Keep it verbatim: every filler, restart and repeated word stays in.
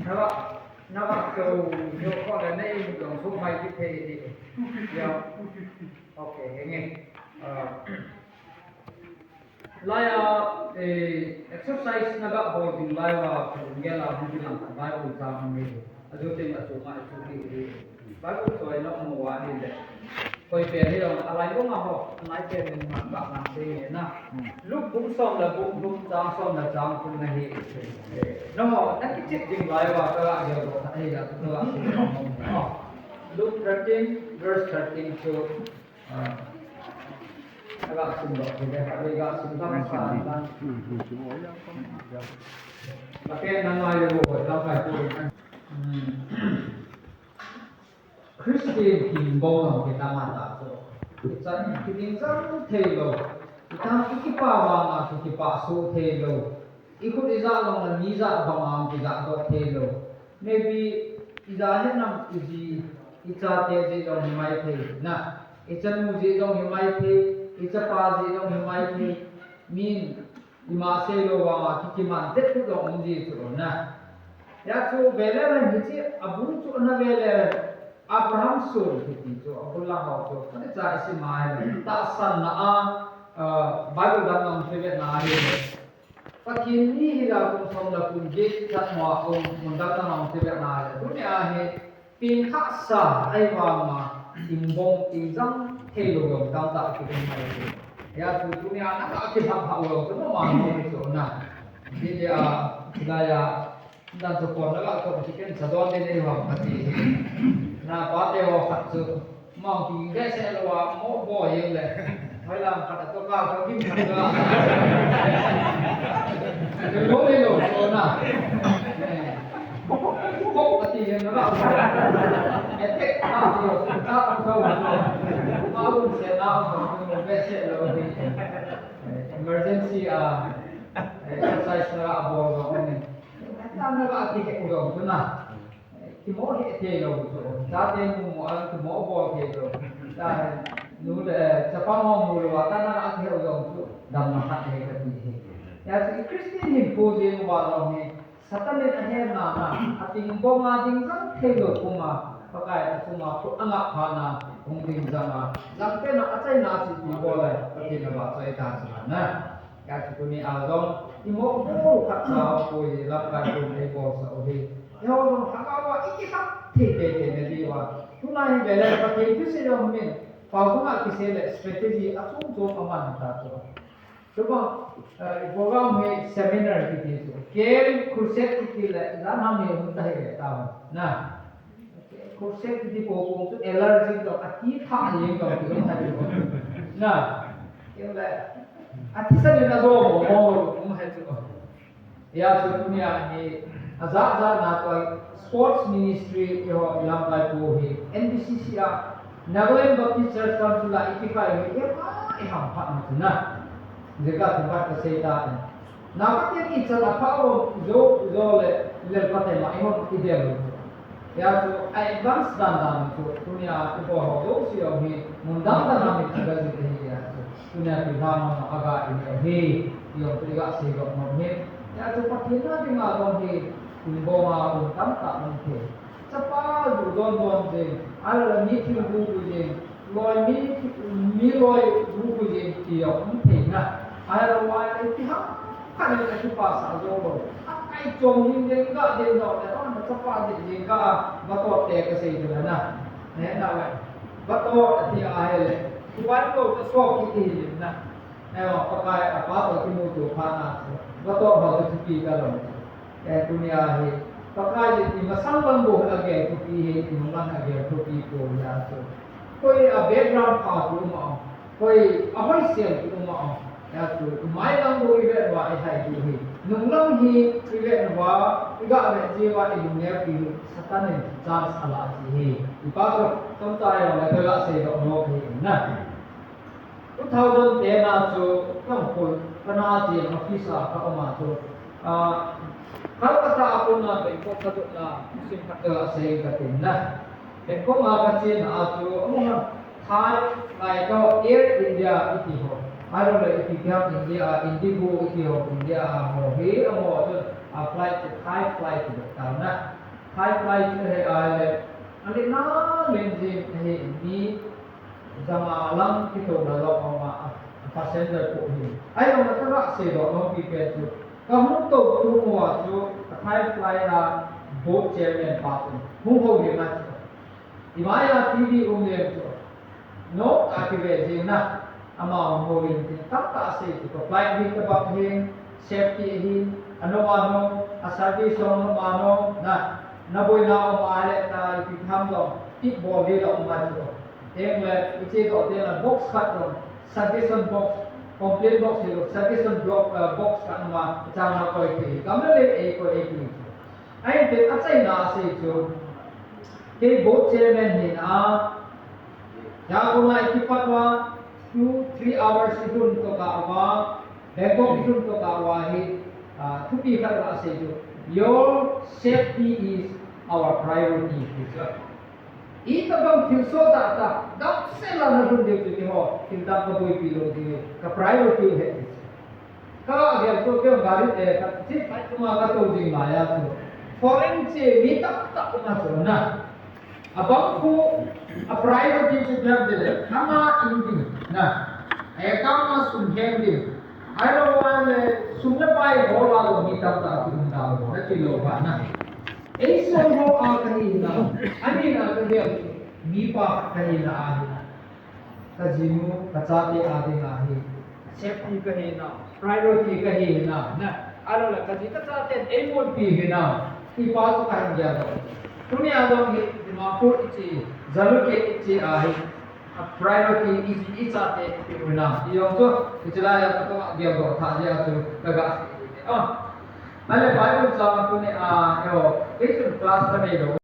Nava, nava, so, yo, ko le nei, dong, so, mai, ki, thei, di. Yo. Okay, henge. Ah, laiya, eh, exercise na ga bol ding laiya, ko ding la, hung ding lang, Bible chang ni. Aju ting aju ma, aju ni. Bible choi na mo wa ni le. Koi pen hi jong, a lai bung a ho, a lai pen in man ba nang ding na. Luke bung som le bung thum, chang som le chang thum na hi. Nangho, na kichep ding lai uva, ka la gel doh khat hi la, ka la sim doh. Luke thirteen, verse thirteen to, ah, ka la sim doh, ka la sim doh, ka la sim doh. Ka pen na ngai le bo, ka la kai ko. Hmm. Christian kingbong jong kitama ta chu. Ichan kiding jang thei lou. Itang ikipah vanga kikipah soh thei lou. Ikhut ijat jong le mi jat banga kijat doh thei lou. Maybe ija hinam iji, ichate jeh jong himai thei na. Ichanu jeh jong himai thei, ichapa jeh jong himai thei. Min Ima seilou vanga kikiman det u jong um ji chu na. Hia chu vele le hiche abul chu na vele Abraham Suol kiti chu abul lang ho chu. Kati cha isi mai le. Tahsanna a, ah, Bible dang nang se ve na hi le. Pathen ni hi la kum som la kum get chat mo a kum, mun dang nang se ve na le. Tunia hi Pen khasa ahivanga, kingbong, kingjang thei lou jong tamtah kium mai. Hia chu tunia na ka kilhap hah lou chu mama mo ni chu na. Hijeh a, hilaiya, dan chu kon na ka to chi ken sa don de nei ho kati. Na pa te ho khat chu, mong ki behseh lou a, mo bo jeng le. Hoilam khat a to ka, ka gim khat ka. Lo le lo, so na. Eh. Kok ati jeng na. Attack ka, so, ka, ka, ka. Ma un se na, so, behseh lou ni. Emergency a, exercise na bol lou ni. Tam na ka ati ke u lou tu na. Kimo he thei lou chu. Chate mu mu a kimo bol thei lou. Ta nu le chapa mo mu lou a ta na a thei lou chu. Damna khat he kati hi. Hia chu Christian hinkho jeng uva jong hi Satan in ahet na na, akingbong a ding jang thei lou puma, Pakai achunga khu angah phat na, hung ding jang a, jang pen a achaina chu ti bol le, Pathen avahchoi ta chu na. Hia chu tunia jong, imo bol khat cha poi lamkai pun ei bolsah u hi. Eiho jong lhagao a ikilhap thei teitei na diuva. Tulai hi vele Pathen thusei jong min, pao thum a kisei le strategy achom chom aman ta chu. Chubang, eh, program hi seminar kiti chu. Camp, crusade kiti le, jan ham hi hung ta hi le ta. Na. Crusade kiti po po chu allergy to, ati tha jeng to, ti jong hai chu. Na. Keu le. Ati sa ni na jo mo mo mo hai chu. Hia chu tunia hi ajat jat na to sports ministry eiho ilamkai pu hi N B C C a Nagaland Baptist Church Council a ikikhai hi ima iham phat na chu na. Jeh a themkhat kasei ta. Na ka te ichan apha o jo jo le lel pa te ma ihon idel. Hia chu a advance dan dan chu tunia ibol ho jouse jong hi mun dang dang a min aga jih ahi hia chu. Tunia thilha mun aga in ahi. Jong chu iga sei doh nom hi. Hia chu Pathen a dinga jong hi. Kingbong a um tamtah um thei. Chapa ju don don jeng. Ahilou le mi thil gu gu jeng. Loi mi, mi loi gu gu jeng ti jong um thei na. Ahilou le ipi ham. Khat in akipasah jou lou. Akai chom ding ding, ga ding lou le, oh, na chapa ding ding ga, vatot te kasei ding na. Ne, na le. Vatot ati ahile. Kubai lou ta sop kiti hi na. Eh, Pakai, apa to kimuto phat na. Vatot ho to kipi ka lou. Eh, tunia hi. Pakai ding ti masang lang bou agel thupi hi, ti masang agel thupi bou ya so. Koi a background pha tu ma. Koi a hoi siam tu ma. Hia chu, mailang bou ivet uva ihai diu hi. Nunglang hi ivet uva, iga vet jeh uva ilungneo pi hi, Satan in chance ala ji hi. Ipa chu, tamtah jong le kaga sei doh nom hi na. Two thousand ten a chu, ka hung khol, ka na chen office a ka um a chu. Ah, Calcutta a kona Bangkok ka dot na, sim khat kaga sei ka tin na. Bangkok a kachen a chu, amun a Thai, Thai to Air India iti ho. Ahilou le iti kya India, Indigo iti ho, India a ho. Hi amaho chun a flight chu Thai flight ti ta na. High flight chu ahi a le, a le na len jing ahi mi jama lang kitouna lou ama a passenger pu hi. Ai lo na ka ga sei lo no pi pen chu. Ka hung to tu mo a chu ka high flight a board chairman pa chu. Hung ho le na chu. I mai a T V um le chu. No, a kive jing na, ama hung ho in tin tamtah asei chu, ka flight hi tabang hin, safety hin, ano mano, a service ano mano, na, na boina um a le ta, ipi tham lo, tip bol di lo um a chu. Teng le, iche to teng le, box khat lo, suggestion box, complaint box hi lo, suggestion block, eh, box khat um a, chang na koi ti, kam le le, ei koi ei ti. Ahin te achaina asei chu, kei board chairman hina, Yangon a i kipat uva, two, three hours i lhun tokah uva, Bangkok i lhun tokah uva hi, ah, thupi khat la asei chu, your safety is our priority. Itabang thil sot tah tah, damsel a na lhun diu chu keiho, thil dang ka boipi lou diu, ka priority u ahi. Ka gel chu kei gari te ka chi phai chunga ka to ding lai a chu. Foreign che mi tamtah um a chu na. Abang khu a priority chu kei ding le, khanga in ding na. Account a sum heng ding. Ahilou le sum le pai ho la lou mi tamtah chu um da lou, na ti lou ba na. Ei sum ho a ka hi na. Ani na ka gel chu mi pa ka hi na a hi na. Ka jinu, ka chate a dinga hi, safety ka hi na, priority ka hi na, na, ahilou le ka ji ka chate ei mun pi hi na, ti pa chu ka hin gel doh. Tuni a jong hi, Dimapur i chi, Jalukie i chi a hi, a priority i ji i chate i pi u na, i jong chu, i chi lai a chu ka gel doh tha jeh a chu, ka ga sei. Ah, ale Bible chang tuni a, yo, kei chun class ka nei lou.